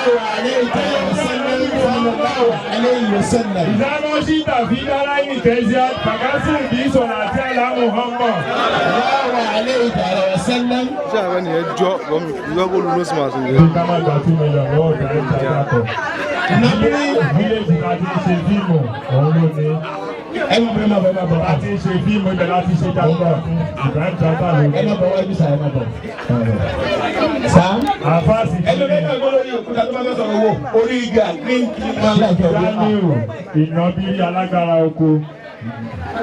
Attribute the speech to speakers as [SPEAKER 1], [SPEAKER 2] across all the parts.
[SPEAKER 1] Alayhi wa sallam, sallallahu alayhi wa sallam.
[SPEAKER 2] Ìdáná sí tàbí dára ní tẹ́síà bàkásù bí sọ̀rọ̀ àti àlá Muhammad.
[SPEAKER 1] Sallallahu alayhi wa sallam.
[SPEAKER 3] Ṣé àwọn ènìyàn jọ bọ́mí ìgbà kó lu nose mask
[SPEAKER 2] Bí
[SPEAKER 3] nìyẹn?
[SPEAKER 2] ká má gba 2 million lọ́wọ́ Ibrahim Chatta kọ̀.
[SPEAKER 1] Nàbírí.
[SPEAKER 2] Village la ti ń ṣe fíìmù, òun ló ní.
[SPEAKER 1] Ẹ má bọ̀, ẹ má bọ̀, ẹ má bọ̀.
[SPEAKER 2] La ti ń ṣe fíìmù, ibẹ̀ la ti ṣe jagunjagun. Ibrahim Chatta ló
[SPEAKER 1] Ẹ
[SPEAKER 2] ní.
[SPEAKER 1] má bọ̀ wájú sá, ẹ má bọ̀. Sá.
[SPEAKER 2] Àfáàsì
[SPEAKER 4] Ẹlòmíràn náà gbọ́dọ̀ ní òkúta tó bá fẹ́ sọ̀rọ̀ owó orí igi àgbín
[SPEAKER 1] Máa ń láìpẹ́ ọdún.
[SPEAKER 2] Jamiu Ìnàbírí alágbára oko.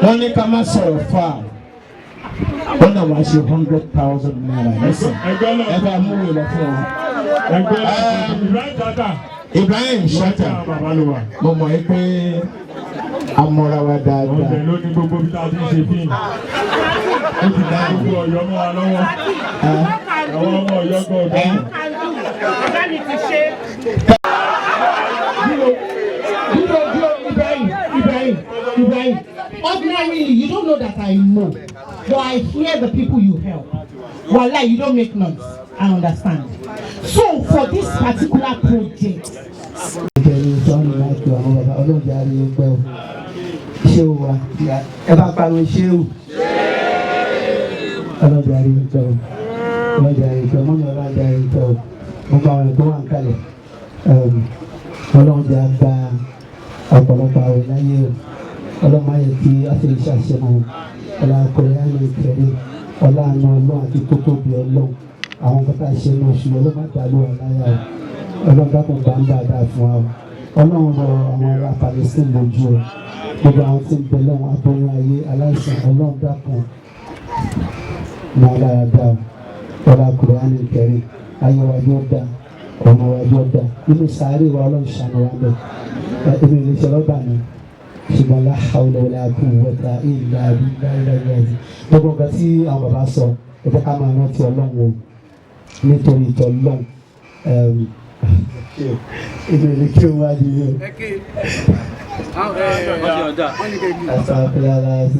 [SPEAKER 1] Wọ́n ní ká má sọ̀rọ̀ fà. Wọ́n náà wá ṣe ₦100,000 nísìn.
[SPEAKER 2] Ẹgbẹ́ náà.
[SPEAKER 1] Ẹ bá mú ìwé lọ fún wọn.
[SPEAKER 2] Ẹgbẹ́ náà Ibrahim Chatta.
[SPEAKER 1] Ibrahim Chatta.
[SPEAKER 2] Bàbá ló wà.
[SPEAKER 1] Mo mọ̀ ẹ́ pé a mọ̀ra wa
[SPEAKER 2] Oúnjẹ
[SPEAKER 1] dáadáa.
[SPEAKER 2] ló ní gbogbo bí tá a ti ń ṣe fíìmù.
[SPEAKER 1] Ó ti dá
[SPEAKER 2] Gbogbo Ọ̀yọ́ mọ́ wa lọ́wọ́. Àwọn ọmọ Ọ̀yọ́ gbọ́ ọ̀dọ́.
[SPEAKER 5] Dúró, dúró, dúró, Ibrahim, Ibrahim, Ibrahim. Ordinarily, you don't know that I know, but I hear the people you help. Wallah, you don't make noise. I understand. So for this particular project,
[SPEAKER 6] Ìbẹ̀rù sọ́nù láti àwọn bàbá ọlọ́jà àríyé pẹ́ o. Ṣé o wa ẹ bá pariwo ṣé o? Ọlọ́jà àríyé pẹ́ o, ọlọ́jà àríyé pẹ́ o, mọ́mí ọlọ́jà àríyé pẹ́ o. Gbogbo àwọn ẹ̀kọ́ wà ń kalẹ̀, ọlọ́jà gba ọ̀pọ̀lọpọ̀ àwẹ̀ láyé o. Ọlọ́mọ ayé kí á fi iṣẹ́ àṣẹ mọ́ ọlá Kùránì Kẹrin, ọlá àna Ọlọ́run àti tótóbi Ọlọ́run. Àwọn kọ́tà ṣe ní oṣù, ọlọ́mọ àdàlú ọ̀láyà o. Ọlọ́run dákun, gbà ń bà dáa fún wa o. Ọlọ́run rọ àwọn ará Palestine lójú o. Gbogbo àwọn tí ń bẹ lọ́wọ́, aboyún ayé, aláìsàn, Ọlọ́run dákun, mọ́ lára dá o. Ọlá Kùránì Kẹrin, ayé wa yóò dá, ọmọ wa yóò dá, nínú sàárè wa, Ọlọ́run ṣàánú wa bẹ̀. Èmi ò lè ṣe rọ́bà mi, ṣùgbọ́n la hawla wala quwwata illa billahi. Gbogbo nǹkan tí àwọn bàbá sọ, ẹ jẹ́ ká máa rántí Ọlọ́run o, nítorí ìtọ́ Ọlọ́run. Èmi ò lè kí o wá di o. Astaghfirullah.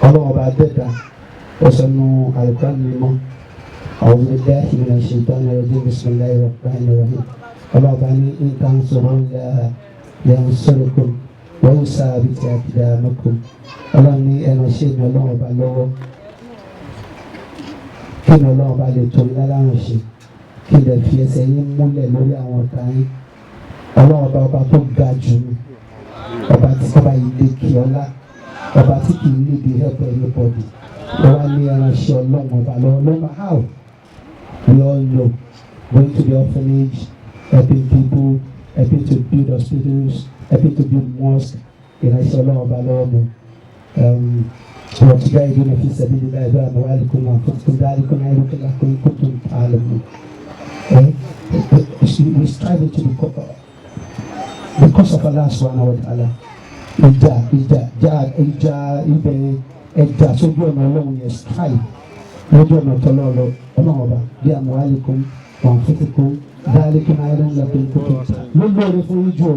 [SPEAKER 6] Ọlọ́run ọba dẹ́ta, ó sọ nù Al-Qur'an mímọ́, أعوذ بالله من الشيطان الرجيم، بسم الله الرحمن الرحيم. Ọlọ́run ọba ní إن تنصروا الله ينصركم ويثبت أقدامكم. Ọlọ́run ní ẹran ṣé mi Ọlọ́run ọba lọ́wọ́, kí ni Ọlọ́run ọba lè tó lálárùn ṣe, kí lè fi ẹsẹ̀ yín múlẹ̀ lórí àwọn ọ̀tá yín. Ọlọ́run ọba, ọba tó ga jù ní, ọba tí ọba yìí lè kí ọlá, ọba tí kì í need the help anybody. Ó wá ní ẹran ṣe Ọlọ́run ọba lọ́wọ́ lọ́wọ́. How we all know, going to the orphanage, helping people, helping to build hospitals, helping to build mosque, ìránṣẹ́ Ọlọ́run ọba lọ́wọ́ mi. وتجاهدون في سبيل الله بأموالكم وأنفسكم ذلكم خير لكم إن كنتم تعلمون. We strive to be because of Allah subhanahu wa ta'ala. Ìjà ìjà ìjà ìjà ibẹ̀, ẹja sójú ọ̀nà Ọlọ́run yẹn, strive lójú ọ̀nà tọ́lọ́ọ̀lọ́ Ọlọ́run ọba bí أموالكم وأنفسكم ذلكم خير لكم إن كنتم ló lóore fún yín jù.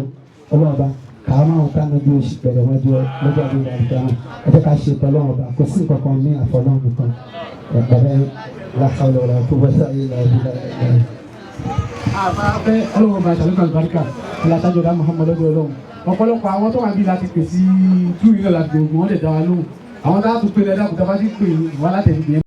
[SPEAKER 6] Ọlọ́run ọba kàá máa ń ká níbi oṣù bẹ̀rẹ̀ wájú lọ́jọ́ àbí ìlànà ìdáhùn. Ẹ jẹ́ ká ṣe tọ́lọ́run ọba, kò sí nǹkan kan ní àfọlọ́run nìkan. Bàbá لا حول ولا قوة إلا بالله.
[SPEAKER 7] Àfẹ́ Ọlọ́run bá ṣàlùkọ́ àlùbáríkà ìlàsájọdá Muhammad lọ́dọ̀ Ọlọ́run. Ọ̀pọ̀lọpọ̀ àwọn tó wà níbí láti pè sí 2 million láti gbogbo wọn lè dá wa lóhùn. Àwọn tá a tún pè lẹ́dàkùn tá a bá sì pè wá látẹ̀lé.